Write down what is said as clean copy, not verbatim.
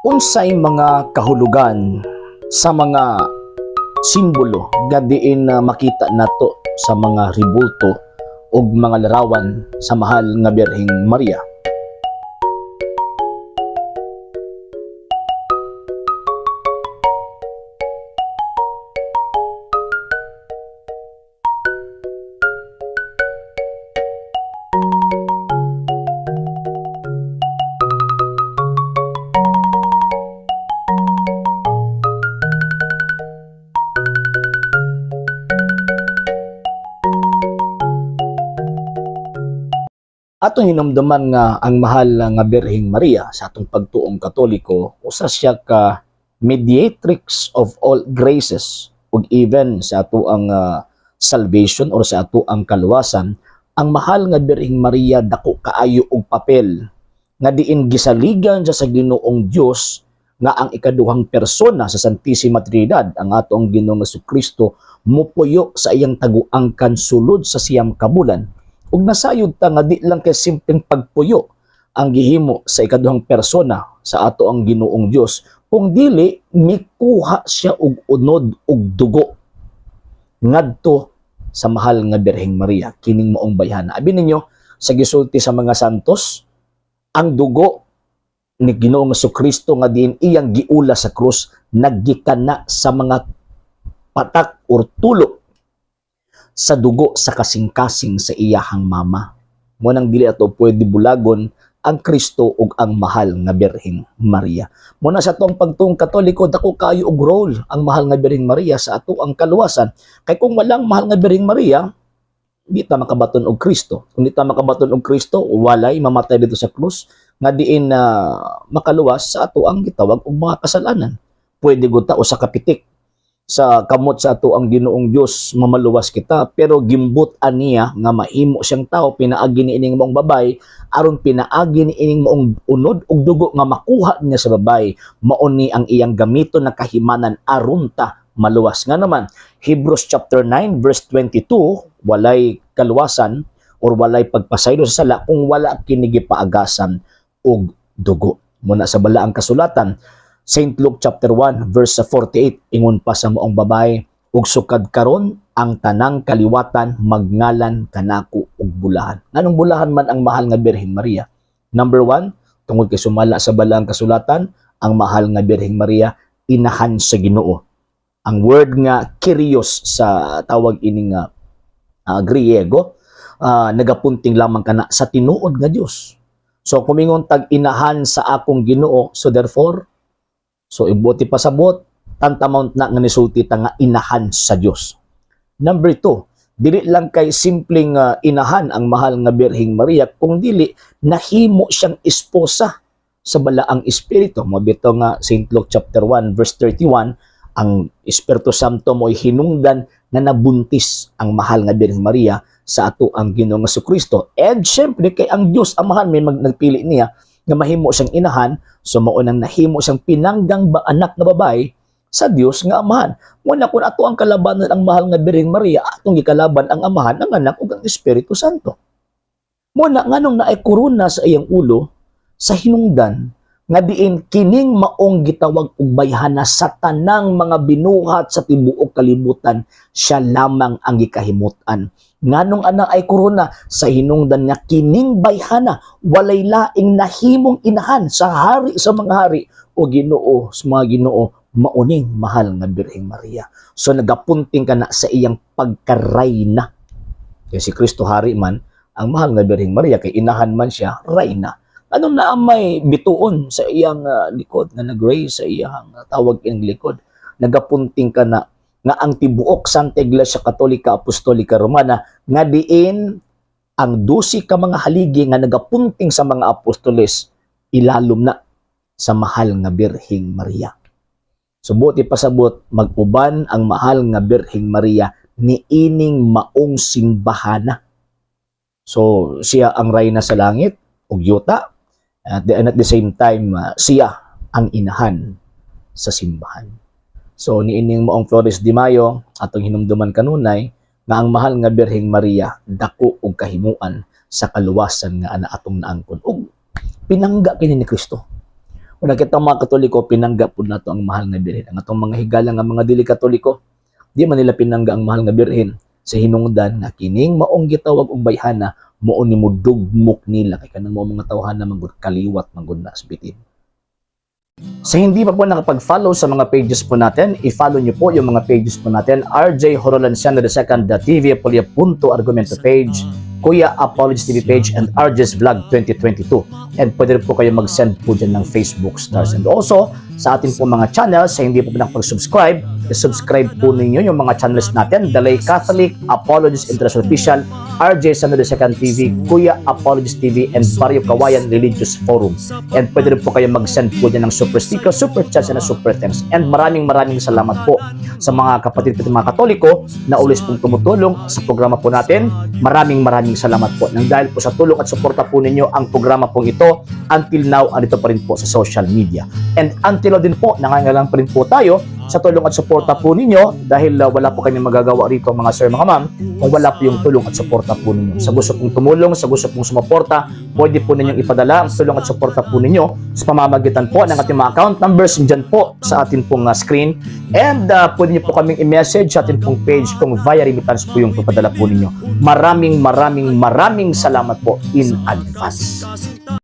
Unsay mga kahulugan sa mga simbolo nga diin na makita nato sa mga rebulto ug mga larawan sa mahal nga Birheng Maria? Atong hinumduman nga ang mahal nga Birheng Maria sa atong pagtuong Katoliko, usa siya ka mediatrix of all graces, ug even sa ato ang salvation or sa ato ang kaluwasan, ang mahal nga Birheng Maria dako kaayo og papel nga diin gisaligan siya sa Ginoong Dios nga ang ikaduhang persona sa Santissima Trinidad, ang atong Ginoong Kristo, mupuyo sa iyang taguangkan sulod sa 9 ka bulan. Ug nasayod ta nga di lang kay simpleng pagpuyo ang gihimo sa ikaduhang persona sa ato ang Ginoong Dios, kung dili mikuha siya og unod og dugo ngadto sa mahal nga Birheng Maria, kining maong bayhana. Abi ninyo sa gisulti sa mga santos, ang dugo ni Ginoong Kristo nga diin iyang giula sa krus naggikana sa mga patak or tulo sa dugo sa kasing-kasing sa iyahang mama. Mo nang dili ato pwede bulagon ang Kristo ug ang mahal nga Birheng Maria. Mo na sa atong pagtuong Katoliko, dako kaayo og role ang mahal nga Birheng Maria sa ato ang kaluwasan. Kay kung walang mahal nga Birheng Maria, di ta makabaton og Kristo. Kung di ta makabaton og Kristo, walay mamatay dito sa krus nga diin na makaluwas sa ato ang gitawag og mga kasalanan. Pwede gud ta usa ka pitik sa kamot sa ato ang Ginoong Dios mamaluwas kita, pero gimbot aniya nga mahimo siyang tao pinaagi ni ining maong babay, aron pinaagi ni ining maong unod og dugo nga makuha niya sa babay, mao ni ang iyang gamiton na kahimanan aron ta maluwas. Nga naman Hebrews chapter 9 verse 22, walay kaluwasan or walay pagpasaylo sa sala kung wala kini gipaagasan og dugo. Muna sa balaang kasulatan, St. Luke chapter 1 verse 48, ingon pa sa maong babay, ug sukad karon ang tanang kaliwatan magngalan kanako og bulahan. Nganong bulahan man ang mahal nga Birheng Maria? Number 1, tungod kay sumala sa balaang kasulatan, ang mahal nga Birheng Maria inahan sa Ginoo. Ang word nga Kyrios sa tawag ini nga Griego, nagapunting lamang kana sa tinuod nga Dios. So kumingon tag inahan sa akong Ginoo, so therefore, so ibuti pasabot, tantamount na nga nisulti ta nga inahan sa Dios. Number 2, dili lang kay simpleng inahan ang mahal nga Birheng Maria, kung dili nahimo siyang esposa sa balaang espiritu. Mabito nga St. Luke chapter 1 verse 31, ang Espiritu Santo mo'y hinungdan na nabuntis ang mahal nga Birheng Maria sa ato ang Ginoong Kristo. And syempre kay ang Dios Amahan may nagpili niya nga mahimo siyang inahan, so mao nang nahimo siyang pinanggang ba anak nga babae sa Dios nga Amahan. Muna kung ato ang kalabanan ang mahal nga Birheng Maria, atong gikalaban ang Amahan, ang Anak ug ang Espiritu Santo. Muna nganong naay korona sa iyang ulo sa hinungdan nga diin kining maong gitawag og bayhana sa tanang mga binuhat sa tibuok kalibutan, siya lamang ang gikahimutan. Nganong ana ay korona sa hinungdan nga kining bayhana walay laing nahimong inahan sa hari sa mga hari o Ginoo sa mga Ginoo, mauning mahal nga Birheng Maria. So nagapunting ka na sa iyang pagkarayna. Kay si Kristo hari man, ang mahal nga Birheng Maria kay inahan man siya, rayna. Anong naa may bituon sa iyang likod, nga nag-raise sa iyang tawag ing likod, nagapunting ka na nga ang tibuok Santa Iglesia Katolika Apostolika Romana nga diin ang 12 ka mga haligi nga nagapunting sa mga apostoles, ilalom na sa mahal nga Birheng Maria. So buti pasabot, mag-uban ang mahal nga Birheng Maria niining maong simbahana. So siya ang rayna sa langit ug yuta, and at the same time siya ang inahan sa simbahan. So niining maong Flores de Mayo, atong hinumduman kanunay nga ang mahal nga Birheng Maria dako og kahimuan sa kaluwasan nga ana atong naangkon ug pinangga kini ni Kristo. Una kitang mga Katoliko, pinangga po nato ang mahal nga Birhen. Ang atong mga higala nga mga dili Katoliko, di man nila pinangga ang mahal nga Birhen sa hinungdan nga kining maong gitawag og bayhana mao ni mudugmok nila kay kanang mao mga tawhana manggod kaliwat manggod na sa bitin. Sa hindi pa po nakapag-follow sa mga pages po natin, i-follow niyo po yung mga pages po natin: RJ Horolanciano II, TV Apolia Punto Argumento page, Kuya Apologies TV page, and RJ's Vlog 2022. And pwede rin po kayo mag-send po dyan ng Facebook stars. And also, sa atin po mga channels, sa hindi po nakapag-subscribe, i-subscribe po ninyo yung mga channels natin: Dalay Catholic, Apologies International Official, RJ Sano II TV, Kuya Apologies TV, and Barrio Kawayan Religious Forum. And pwede rin po kayo mag-send po dyan ng super sticker, super chats, and super thanks. And maraming maraming salamat po sa mga kapatid po mga Katoliko na always pong tumutulong sa programa po natin. Maraming maraming salamat po. Nang dahil po sa tulong at suporta po ninyo, ang programa pong ito until now andito pa rin po sa social media. And until now din po, nangangailangan pa rin po tayo sa tulong at suporta po ninyo dahil wala po kami magagawa rito, mga sir, mga ma'am, kung wala po yung tulong at suporta po ninyo. Sa gusto pong tumulong, sa gusto pong sumuporta, pwede po ninyong ipadala ang tulong at suporta po ninyo sa pamamagitan po ng ating mga account numbers dyan po sa atin pong screen. And pwede niyo po kaming i-message sa atin pong page kung via remittance po yung papadala po ninyo. Maraming maraming maraming salamat po in advance.